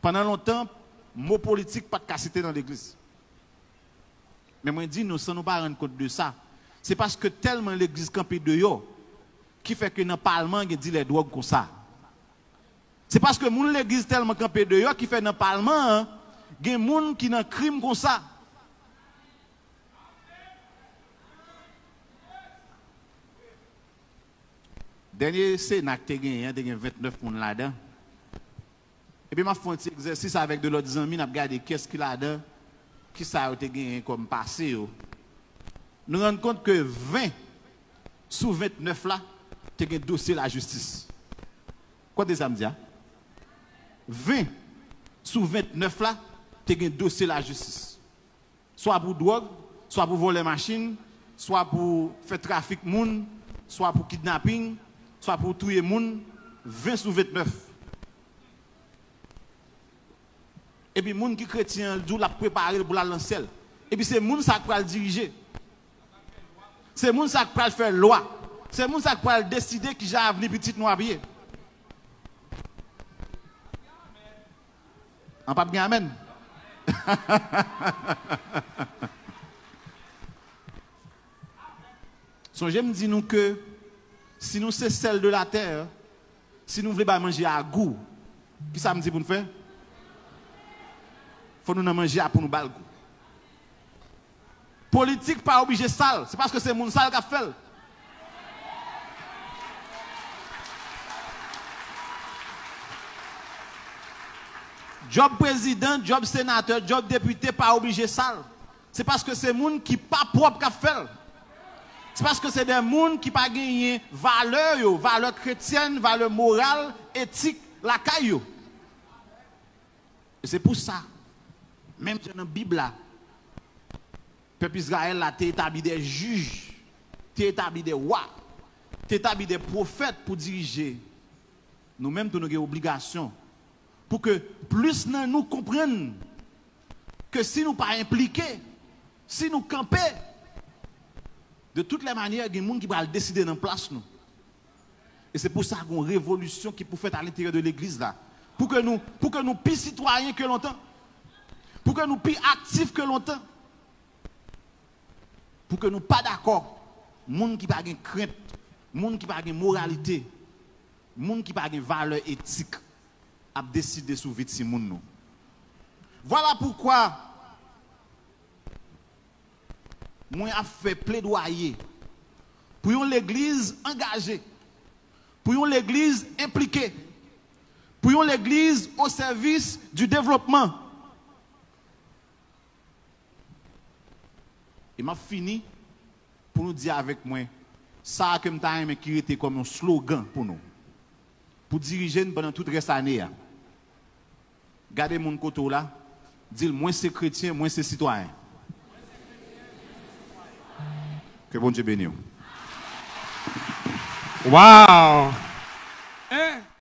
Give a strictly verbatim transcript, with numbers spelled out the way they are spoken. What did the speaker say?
Pandan lontan, mo politik pa t ka site nan legliz. Men mwen di nou, san nou pa rann kont de sa, se paske tèlman legliz kanpe deyò, ki fè ke nan palman gen dilè dwòg konsa. Se paske moun legliz tèlman kanpe deyò, ki fè nan palman an, gen moun ki nan krim konsa. Dènye Sena k te genyen an, te gen vennèf moun ladan. Epi m ap fè yon ti egzèsis avèk de lòt zanmi, n ap gade kiyès ki ladan, kisa yo te genyen kòm pase yo. Nou rann kont ke ven sou vennèf la te gen dosye lajistis. Kote sa m di a? Ven sou vennèf la te gen dosye lajistis. Swa pou dwòg, swa pou vòlè machin, swa pou fè trafik moun, swa pou kidnaping, swa pou touye moun, ven sou vennèf. Epi moun ki kretyen an, l di w l ap prepare l pou l al nan syèl. Epi se moun sa k pral dirije. Se moun sa k pral fè lwa. Se moun sa k pral deside kijan avni pitit nou ap ye. An p ap gen amèn. Sonje m di nou ke si nou se sèl de la tè, si nou vle bay manje a gou, kisa m di pou n fè? Fò nou nan manje a pou nou ba l gou. Politik pa oblije sal, se paske se moun sal k ap fè l. Djòb prezidan, djòb senatè, djòb depite pa oblije sal. Se paske se moun ki pa pwòp k ap fè l. Se paske se de moun ki pa genyen valè yo, valè kretyèn, valè moral, etik lakay yo. E se pou sa, menm jan nan Bib la, pèp Izrayèl la te etabli de jij, te etabli de wa, te etabli de pwofèt pou dirije. Nou menm tou nou gen obligasyon pou ke plis nan nou konprann ke si nou pa enplike, si nou kanpe, de tout lè manyè, gen moun ki pral deside nan plas nou. E se pou sa gen yon revolisyon ki pou fèt alenteryè de legliz la. Pou ke nou, pou ke nou pi sitwayen ke lontan. Pou ke nou pi aktif ke lontan. Pou ke nou pa dakò moun ki pa gen krent, moun ki pa gen moralite, moun ki pa gen valè etik ap deside sou vi timoun nou. Vwala poukwa mwen ap fè pledwaye pou yon legliz angaje, pou yon legliz enplike, pou yon legliz o sèvis di devlopman. E m ap fini pou nou di avèk mwen sa ke m ta renmen ki rete kòm yon slogan pou nou, pou dirije n pandan tout rès ane a. Gade moun kote w la, di l, "Mwen se kretyen, mwen se sitwayen." Ke Bondye beni w. Wow!